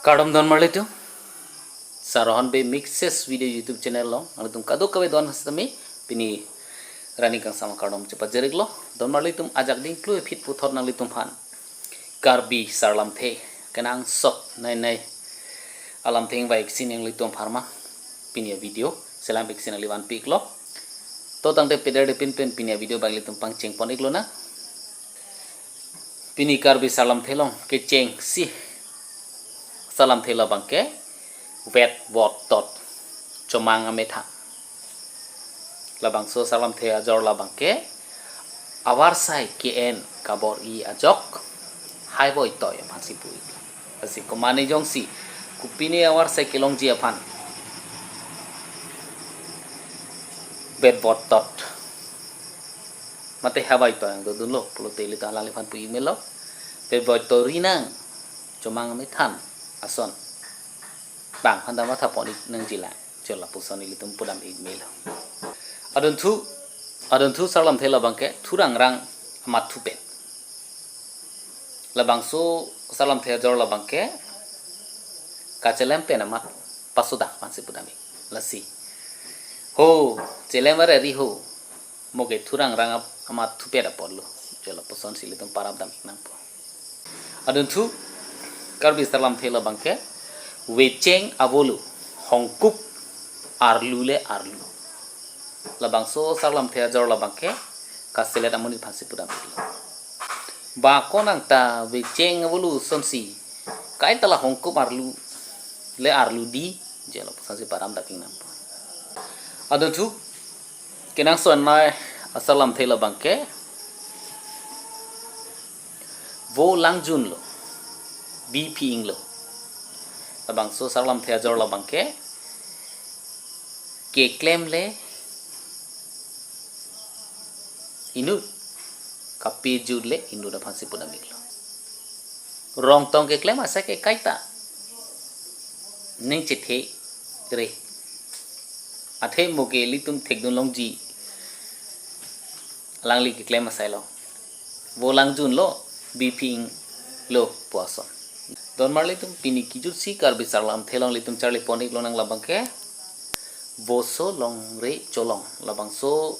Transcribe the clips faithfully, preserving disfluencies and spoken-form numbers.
Kardom donmarlitum. Sarohon Bey Mixes Video YouTube channel along nanglitum kadokave don setame pini rani kangsam akardom chepajir-iklo. Donmarlitum, ajak dingklu ephit puthot nanglitum aphan Karbi sarlamthe kenangsot nei nei alamthe ingvai-ik si nanglitum aphan ma pini avideo selam-ik si nangli vanpi-iklo. To tangte pederde pinpen pini avideo abang ilitum pangchengpon-iklonang. Pini Karbi sarlamthe along kechengsi sarlamthe labangke vet vot tot chomang amethan. Labangso sarlamthe ajor labangke avarsai ke-en kabor-i ajok haivoi toi aphansi pu-ik. Lasi komatne jongsi kopine avarsai kelongji aphan vet vot tot mate haivoi toi angdodunlo pulote ilitum alangliphan pu-ik melo. Vet vot tot rinang chomang amethan ason bang aphan ta mathapon-ik nangjilang, jo lapuson ilitum pudam-ik melo. Adunthu, adunthu sarlamthe labangke Thurang Rang Amat Thupet. Labangso sarlamthe ajor labangke kachelem pen amat pasodak aphansi pudam-ik. Lasi, ho, chelem are ri ho, mo ke Thurang Rang ap-, Amat Thupet apotlo, jo lapusonsi ilitum parap dam-ik nangpo. Adunthu Karbi sarlamthe labangke Vecheng Avolu Hongkup Arlu le Arlu. Labangso sarlamthe ajor labangke kaselet amonit aphansi pudam-iklo. Ba konang ta vecheng avolu asonsi kaita la hongkup arlu le arlu di, jo lapusonsi parap dam-ik nangpo. Adunthu kenangsot nei asarlamthe labangke Vo Langjunlo, Bi Phi-inglo. Labangso sarlamthe ajor labangke keklem le inut, kapejut le inut aphansi pudam-iklo. Rong tong keklem asai ke kaita ning chethe re. Athe mo ke ilitum thekdun longji alangli keklem asai lo. Vo Langjunlo, Bi Phi-inglo pu ason. Donmarlitum, pini kijutsi Karbi sarlamthe along ilitum charlipon-iklonang labangke Voso Longre Cholong. Labangso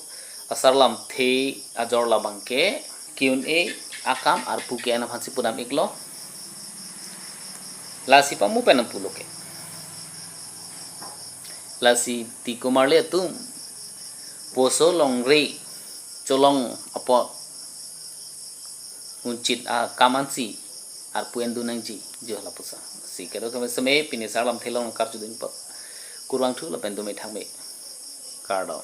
asarlamthe ajor labangke ke-un-e akam arpu ke-en aphansi pudam-iklo. Lasi pamu pen nangpulo ke. Lasi ti komarli atum, Voso Longre Cholong apot unchit akam ansi arpu endun nangji, jo lapuson. Si kedo keme seme pini sarlamthe along karjudun apot kurvangthu lapen dome thangme. Kardom.